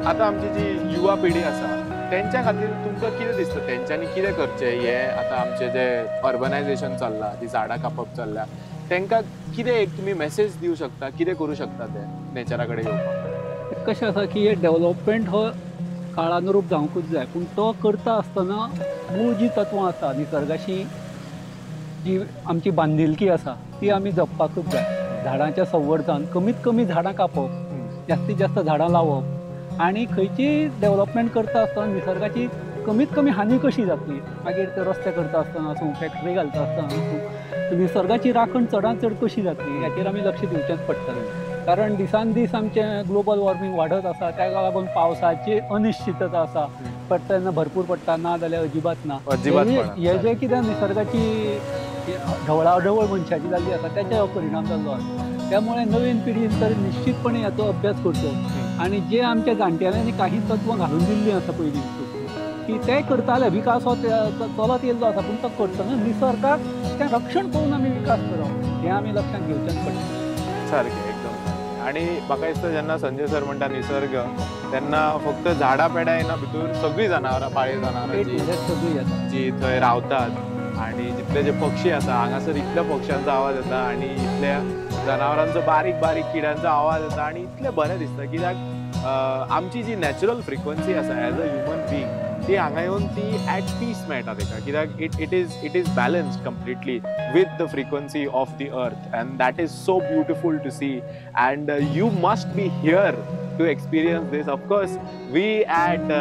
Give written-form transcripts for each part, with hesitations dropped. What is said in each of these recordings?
आतां आमची जी युवा पिढी आसा तेंच्या खातीर तुमकां कितें दिसता, तेंच्यांनी कितें करचें? हें आतां आमचें जें अर्बनायझेशन चल्लां, ती झाडां कापप चल्ल्या, तेंकां कितें एक तुमी मॅसेज दिवं शकता, कितें करूं शकता ते नेचरा कडेन येवपाक? कशें आसा की हे डेवलपमेंट हो काळानुरूप जावंकूच जाय, पूण तो करता आसतना मूळ जी तत्वां आसा, निसर्गाशी जी आमची बांदिलकी आसा ती आमी जपपाकूच जाय. झाडांच्या संवर्धन, कमीत कमी झाडां कापप, जास्तीत जास्त झाडां लावप आनी खंयची डेवलपमेंट करता आसतना निसर्गाची कमीत कमी हानी कशी जातली, मागीर ते रस्ते करता आसतना आसूं, फॅक्टरी घालता आसतना आसूं, निसर्गाची राखण चडांत चड कशी जातली हाचेर आमी लक्ष दिवचेंच पडटलें. कारण दिसान दीस आमचें ग्लोबल वॉर्मींग वाडत आसा, ताका लागून पावसाची अनिश्चितता आसा, पडटा तेन्ना भरपूर पडटा, ना जाल्यार अजिबात ना. हे जे कितें निसर्गाची ढवळाढवळ मनशाची जाल्ली आसा ताचेर हो परिणाम जाल्लो आसा. त्यामुळे नवीन पिढीन तर निश्चितपणे हाचो अभ्यास करचो आनी जे आमच्या जाणटेल्यांनी काही तत्वां घालून दिल्लीं आसा पयलीं की ते करताले, विकास हो चलत येयल्लो आसा, पूण तो करतना निसर्गाक तें रक्षण करून आमी विकास करप हें आमी लक्षांत घेवचेंच पडटलें. सारकें एकदम. आनी म्हाका दिसता जेन्ना संजय सर म्हणटा निसर्ग तेन्ना फक्त झाडां पेडां येना, भितर सगळीं जनावरां, पाळीव जनावरां जी थंय रावतात आनी जितले जे पक्षी आसा हांगासर इतल्या पक्ष्यांचो आवाज येता आनी इतल्या जनावरांचो बारीक बारीक किड्यांचो आवाज येता आनी इतलें बरें दिसता. कित्याक आमची जी नॅचरल फ्रिक्वन्सी आसा एज अ ह्युमन बींग ती हांगा येवन ती एट पीस मेळटा ताका. कित्याक it is balanced completely with the frequency of the earth and that is so beautiful to see and you must be here to experience this. Of course we at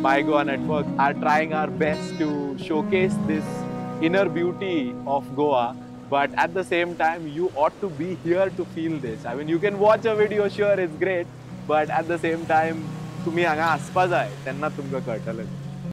My Goa Network are trying our best to showcase this inner beauty of Goa, but at the same time you ought to be here to feel this. I mean, you can watch a video, sure, it's great, but at the same time तुम्ही हांगा आसपा जाय तेन्ना तुमकां कळटलें.